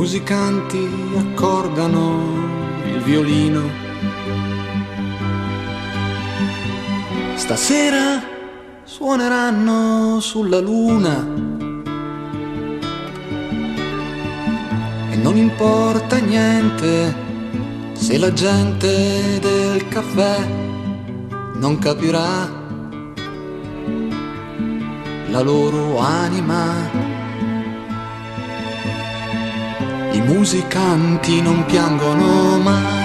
Musicanti accordano il violino. Stasera suoneranno sulla luna. E non importa niente se la gente del caffè non capirà la loro anima. I musicanti non piangono mai.